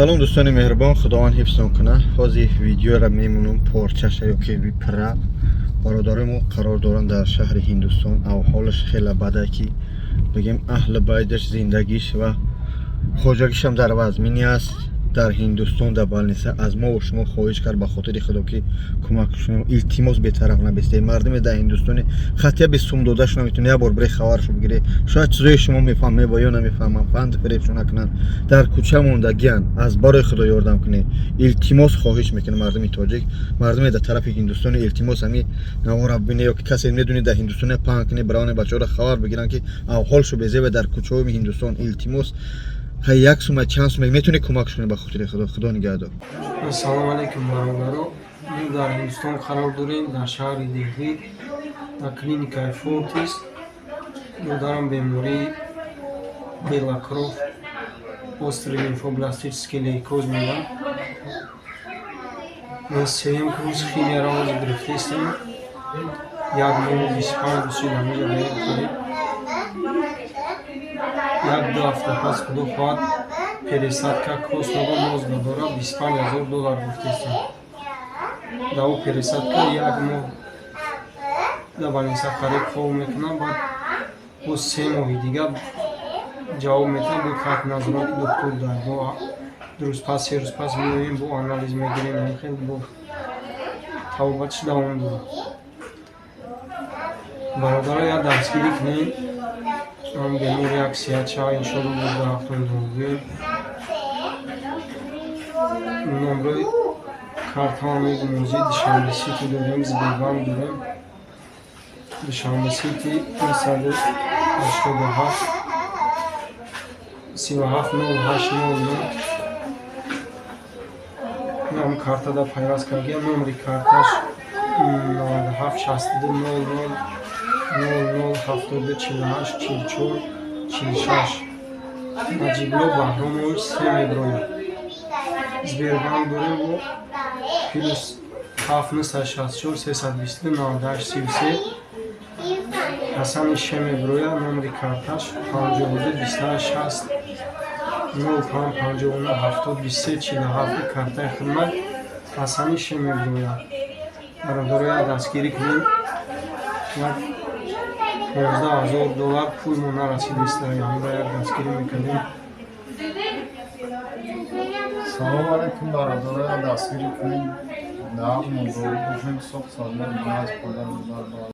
Салом, дӯстони меҳрубон, Худованд ҳифзтон кунад. Ҳозир видеоро мемонам порчаша ё ки пира. Бародарои мо қарор доранд дар шаҳри Ҳиндустон. Авҳолаш хеле бада, ки бигем, аҳли байдаш, зиндагиш ва хоҷагишам дар вазминӣ аст. Дар Ҳиндустон, дар больница. Аз мо ва шумо хоҳиш кард, ба хотири Худо, ки кӯмак кунем. Илтимос, бетараф набестед. Мардуме дар Ҳиндустони хатия бе сум додашу наметавонед. Як бор бире, хабаршо бигире. Шояд чизои шумо мефаҳме ва ё намефаҳмам, фанд фиребшо накунанд. Дар кӯча мондагианд. Аз барои Худо ёрдам кунед. Илтимос, хоҳиш мекунем, мардуми тоҷик, мардуме дар тарафи Ҳиндустони, илтимос, ҳами навора бибине ё ки касе медонед дар Ҳиндустоне, паҳн кунед, барои бачаҳоро хабар бигиранд, ки авҳолшо безебе дар кӯчаҳои Ҳиндустон. Илтимос, хай, як сума, чанд сума метавонед, кӯмак кунед, ба хотири Худо. Худо нигаҳдор. Ассалому алайкум, бародаро. Мо дар Ҳиндустон қарор дорем, дар шаҳри Деҳлӣ, дар клиникаи Фортис. Модарам бемории бела кровь, острый лимфобластический лейкоз мегӯянд. Мо сеюм курс химияро ҳозир гирифтаистем. 1 моҳу 25 рӯз шуд, ҳамиҷа қариб 1-2 ҳафта пас, Худо хоҳад, пересадка костного мозга дора, 25 000 доллар гуфтестем. Дар ӯ пересадка як моҳ дар больница қариб хоб мекунам, баъд боз 3 моҳи дигар ҷавоб метавам, бо таҳти назорати духтур дар бо 2 рӯз пас, 3 рӯз пас меоем, бо анализ мегирем, хел бо табобатиш давом дорад. Бародаро, як дастгирӣ кунем, ам бемор як сиҳат шава, иншоалло. Боз дар ҳафтон дугӯем. Номрои картаам мегӯм. Музей Душанбе Сити дорем, Сбербанк дорем. Душанбе Сити: 987 37 08 00. Ам картада пайваст кардем. Номери карташ 97 62 00 00 72 48 44 46, Наҷибло Баҳромович се меброяд. Сбербанк дорем бо +7 964 322 98 33, Ҳасани Ше меброяд. Номери карташ 52 28 60 05 59 70 23 47, картаи хидмат, Ҳасани Ше меброяд. Бародаро, як дастгирӣ кунем. Як 15 000 доллар пул мо нарасидиста, ҳамра як дастгирӣ мекардем. Салом алейкум, бародаро, дастгирӣ кунем, дар муборак бошем, соқ саломат, аз падару модар.